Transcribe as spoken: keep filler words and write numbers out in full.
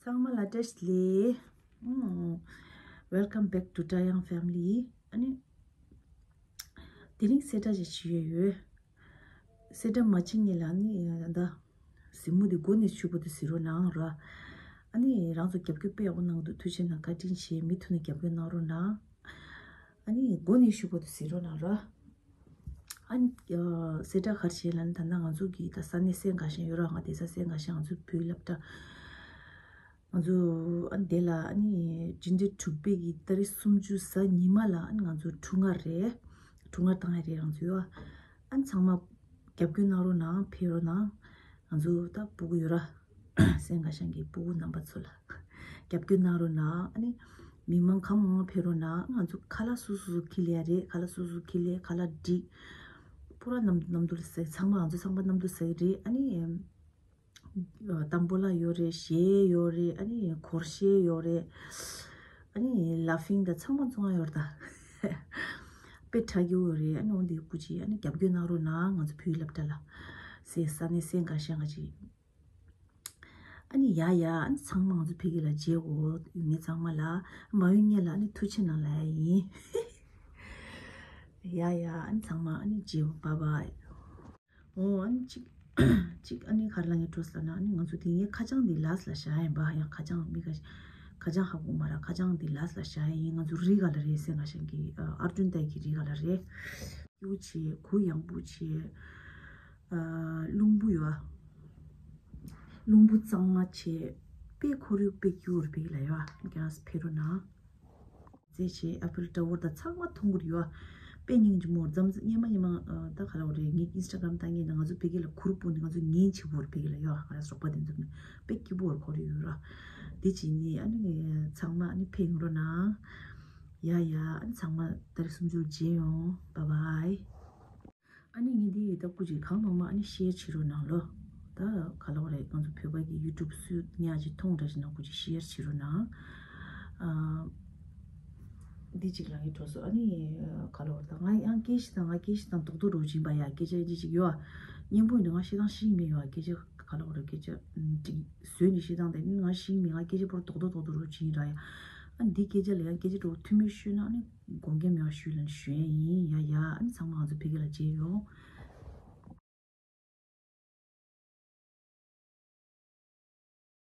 ཚང་མ་ལ་བཀྲ་ཤིས་བདེ་ལེགས། ཨུམ། Welcome back to Tayang family. ཨ་ནི། དེ་རིང་གསལ་བསྒྲགས་ཅིག་བྱེད་ཡོད་ཡོད། གསལ་བསྒྲགས་མ་བྱེད་སྔོན་ལ་ཨ་ནི་ད། གཟིགས་མོ་དེ་མགོ་ནས་མཇུག་བར་དུ་གཟིགས་རོགས་གནང་ར། ཨ་ནི་རང་ཚོ་རྒྱབ་སྐྱོར་དཔེ་ཡག་པོ་གནང་འདུག་ཐུགས་རྗེ་གནང་། བཀའ་དྲིན་ཆེ། མུ་མཐུད་ནས་རྒྱབ་སྐྱོར་གནང་རོགས་གནང་། ཨ་ནི་མགོ་ནས་མཇུག་བར་དུ་གཟིགས་རོགས་གནང་ར། ཨ་ནི་གསལ་བསྒྲགས་ག་རེ་བྱེད་ལབ་ན། ད་ལྟ་ང་ཚོ་གི་ད་ས་གནས་གསན་ག་ཤེས་ཡོད་ར། ང་བསྡད་ས་གསན་ག་ཤེས། ང་ཚོ་བོད་སློབ་གྲྭ། ང་ཚོ་ཨ་ནི་དེ་ལ་ཨ་ནི་སྤྱི་ཟླ་དྲུག་པའི་གི་ཏ་རིག་སུམ་ཅུ་གཟའ་ཉི་མ་ལ་ཨ་ནི་ང་ཚོ་ཁྲུས་ཁང་རེད། ཁྲུས་ཁང་བཏང་ཡ་རེད་ང་ཚོ་ཡོད། ཨ་ནི་ཚང་མ་རྒྱབ་སྐྱོར་གནང་རོགས་གནང་། ཕེབས་རོགས་གནང་། ང་ཚོ་ད་སྤུ་གུ་ཡོད་ར། གསན་ག་ཤེས་ཀྱི་སྤུ་གུ་རྣམ་པ་ཚོ་ལ་རྒྱབ་སྐྱོར་གནང་རོགས་གནང་། ཨ་ནི་མི་མང་གང་མང་ཕེབས་རོགས་གནང་། ང་ཚོ་ཁ་ལག་སོ་སོ་སོ་ཁྱེར་ལེ་རེད། ཁ་ལག་སོ་སོ་ཁྱེར་ལེ། ཁ་ལག་སྒྲིག་པུ་ར་གནམ་གནམ་དུ་ལ་ཟེར། ཚང་མ་ང་ཚོ་ཚང་མ་གནམ་དུ་ཟེར་རེད། ཨ་ནི། ཏམ་བོ་ལ་ཡོད་རེད། གཞས་ཡོད་རེད། ཨ་ནི་འཁོར་གཞས་ཡོད་རེད། ཨ་ནི་ལ་ཕིང་དང་ཚང་མ་ཚང་མ་ཡོད་རེད་ད། དཔེ་དྲག་གི་ཡོད་རེད། ཨ་ནི་འོ་འདི་སྐུ་མཁྱེན་ཨ་ནི་རྒྱབ་སྐྱོར་གནང་རོགས་གནང་། ང་ཚོ་བོད་ཡིག་སློབ་གྲྭ་ལ་ཟེར། ས་གནས་གསན་ག་ཤེས་ང་ཅིག་ཨ་ནི་ཡ་ཡ། ཨ་ནི་ཚང་མ་ང་ཚོ་ཕ་གི་ལ་མཇལ་འོ། ཡོང་མཁན་ཚང་མ་ལ། མ་ཡོང་མཁན་ལ་ཨ་ནི་ཐུགས་རྗེ་གནང་ལབ་ཡ་ཡིན། ཡ་ཡ། ཨ་ནི་ཚང་མ་ཨ་ནི་མཇལ་འོ། བྷའི་བྷའི། འོ་ཨ་ནི་གཅིག་གཅིག་ཨ་ནི་ག་རེ་ལབ་སྙིང་འདོད་ཟེར་ན། ཨ་ནི་ང་ཚོ་དེ་ངའི་ཁ་བྱང་འདི་ལ་སི་ལ་བཞག་ཡིན་པ། ཡང་ཁ་བྱང་མི་ག་ཁ་བྱང་ཧ་གོ་མ་ར། ཁ་བྱང་འདི་ལ་སི་ལ་བཞག་ཡིན། ང་ཚོ་རི་ག་ལ་རེད་ཟེར། ང་ཞང་གི་ཨར་ཇུན་ཏའི་གི་རི་ག་ལ་རེད། སྐྱིད་པོ་བྱས། གུ་ཡངས་པོ་བྱས། ཨ་རླུང་བུ་ཡོད། རླུང་བུ་གཙང་མ་བྱས། དཔེ་ཁོར་ཡུག་དཔེ་སྐྱིད་པོ་རེད་ཕ་གི་ལ་ཡོད། ཁྱེད་རང་ཚོ་ཕེབས་རོགས་གནང་། རྩེ་ཆེ་ཨ་ཕི་ལི་ཊ་ཝར་དང་ཚང་མ་མཐོང་གི་རེད་ཡོད། དཔེ་སྙིང་རྗེ་མོ། འཛམ་གླིང་སྔོན་མ་སྔོན་མ་ཨ་ད་ག་ལབ་དགོས་རེད། ངའི་ཨིན་སི་ཊ་གྷ་རམ་ལྟ་མཁན་དང་ང་ཚོ་ཕ་གི་ལ་གུ་རུབ་སྤུངས་ནས། ང་ཚོ་ཉིན་གཅིག་པོ་རེད་ཕ་གི་ལ་ཡོད། ང་རང་རོགས་པ་དེ་ཚོ་དཔེ་སྐྱིད་པོ་རེད། ཁོར་ཡུག་ཡོད་ར། དེ་བྱས་ནས་ཨ་ནི་ཚང་མ་ཨ་ནི་ཕེབས་ཡོང་རོགས་གནང་། ཡ་ཡ། ཨ་ནི་ཚང་མ་ཏ་རིག་སུམ་ཅུར་མཇལ་ཡོང་། བྷའི་བྷའི། ཨ་ནི་ངས་འདི་ཡི་ད་སྐུ་མཁྱེན་གང་མང་མང་ཨ་ནི་ཤེར་བྱེད་རོགས་གནང་ལོ། ད་ག་ལབ་དགོས་རེད། ང་ཚོ་བོད་པ་གི་ཡུ་ཊུབ་སུ་ཉག་ཅིག་མཐོང་འདྲ་ཞིག་ན་སྐུ་མཁྱེན་ཤེར་བྱེད་རོགས་གནང་། ཨ་འདི་གཅིག་ལབ་ཡིན་འགྲོ་སོང་། ཨ་ནི་ག་ལབ་དགོས་རེད། ད་ང་ཡང་སྐད་ཆ་དང་ང་སྐད་ཆ་དང་རྡོག་རྡོག་རོགས་བྱིན་པ་ཡ། སྐད་ཆ་ཡིན་གཅིག་ཡོད་ཨ། སྙན་པོ་ཡིན་ན་ང་བཤད་སྟངས་ཤེས་ཀྱི་མེད་ཡོད་ཨ། སྐད་ཆ་ག་ལབ་དགོས་རེད། སྐད་ཆ་ཅིག་བཟོས་ནས་བཤད་སྟངས་དེ་ནི་ང་ཤེས་ཀྱི་མེད། ང་སྐད་ཆ་པོ་རྡོག་རྡོག་རྡོག་རྡོག་རོགས་བྱིན་ར་ཡ། ཨ་འདི་སྐད་ཆ་ལ་ཡང་སྐད་ཆ་རྡོག་ཐུ་མི་ཤོད་ན་ཨ་ནི། དགོངས་འགལ་མེད་པ་ཞུ་ལབ་ནས་ཞུ་ཡས་ཡིན། ཡ་ཡ། ཨ་ནི་ཚང་མ་ང་ཚོ་ཕ་གི་ལ་མཇལ་ཡོང་